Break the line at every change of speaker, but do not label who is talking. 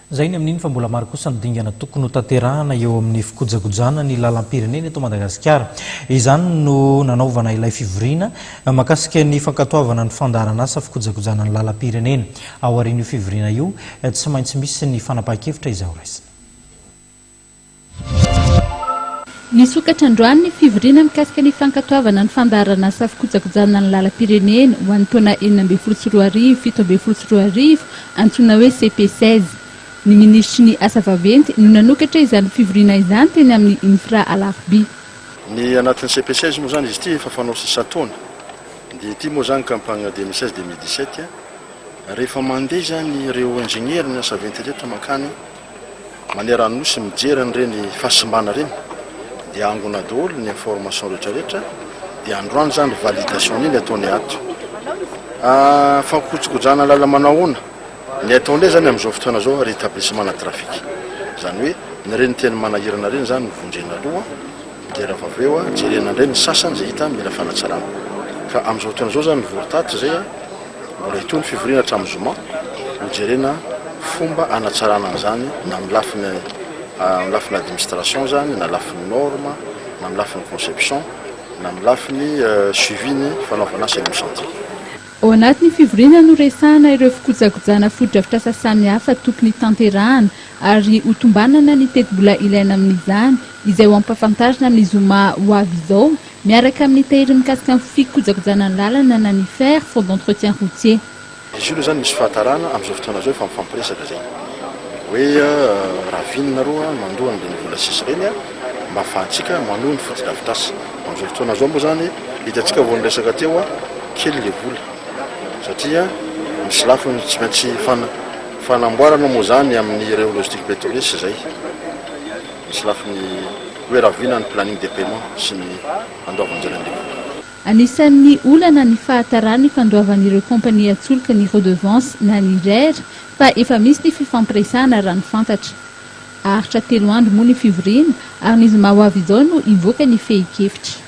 Izay ny amin'iny fa mbola maro kosa ny dingana tokony ho tanterahana eo amin'ny fikojakojana ny lalam-pirenena eto Madagasikara. Izany no nanaovana ilay fivoriana mahakasika ny fankatoavana ny fandaharanasa fikojakojana ny lalam-pirenena. Aorian'io fivoriana io, tsy maintsy misy ny fanapahan-kevitra izay horaisina.
Nisokatra androany ny fivoriana mikasika ny fankatoavana ny fandaharanasa fikojakojana ny lalam-pirenena ho an'ny taona 2016, 2017, antsoina hoe CP 16. Ny minisitry ny Asa vaventy no nanokatra izany fivoriana izany teny amin'ny Infra Alarobia.
Ny anatin'ny CP 16 moa izany izy ity efa fanao isan-taona dia ity moa izany campagne 2016, 2017 rehefa mandeha izany ireo ingénieur ny asa vaventy rehetra mankany Manerana ny Nosy mijery an'ireny fahasimbana ireny dia angona daholo ny information rehetra rehetra dia androany izany validation iny ataonay ato. Fampikojakojana lalana manao ahoana? Ny ataonay izany amin'izao fotoana izao rétablissement na trafic. Izany hoe ny ireny teny manahirana ireny izany no vonjena aloha dia rehefa avy eo jerena indray ny sasany izay hita mila fanatsarana. Ka amin'izao fotoana izao izany vory tato izay. Mbola hitohy ny fivoriana hatramin'ny zoma hojerena fomba hanatsarana an'izany na amin'ny lafiny amin'ny lafiny administration izany na lafiny norme na amin'ny lafiny conception na amin'ny lafiny suivi ny fanaovana asa eny amin'ny chantier.
Ao anatin'ny fivoriana no resahana ireo fikojakojana fotodrafitrasa samihafa tokony tanterahana ary ho tombanana ny tetibola ilaina amin'izany izay ho ampafantarina amin'ny zoma ho avy izao Miaraka amin'ny tahiry mikasika ny fikojakojana ny lalana na ny fer, fonds d'entretien routier.
Izy io aloha izany misy fahatarana amin'izao fotoana izao efa mifampiresaka izay hoe raha nareo mandoa an'ireny vola sisa ireny mba ahafahantsika manohy ny fotodrafitrasa. Amin'izao fotoana izao moa izany hitantsika vao niresaka teo kely ilay vola satria misy lafiny tsy maintsy fanamboarana moa izany amin'ireo logistique pétrolier sy izay. Misy lafiny hoe rahoviana ny planning de paiement sy ny handoavan-jara an'ilay vola.
Anisan'ny olana ny fahataran'ny fandoavan'ireo kaompania an-tsolika ny redevance na ny rer fa efa misy ny fifampiresahana raha ny fantatra. Haharitra telo andro moa ny fivoriana ary ny zoma ho avy izao no hivoaka ny fehin-kevitra.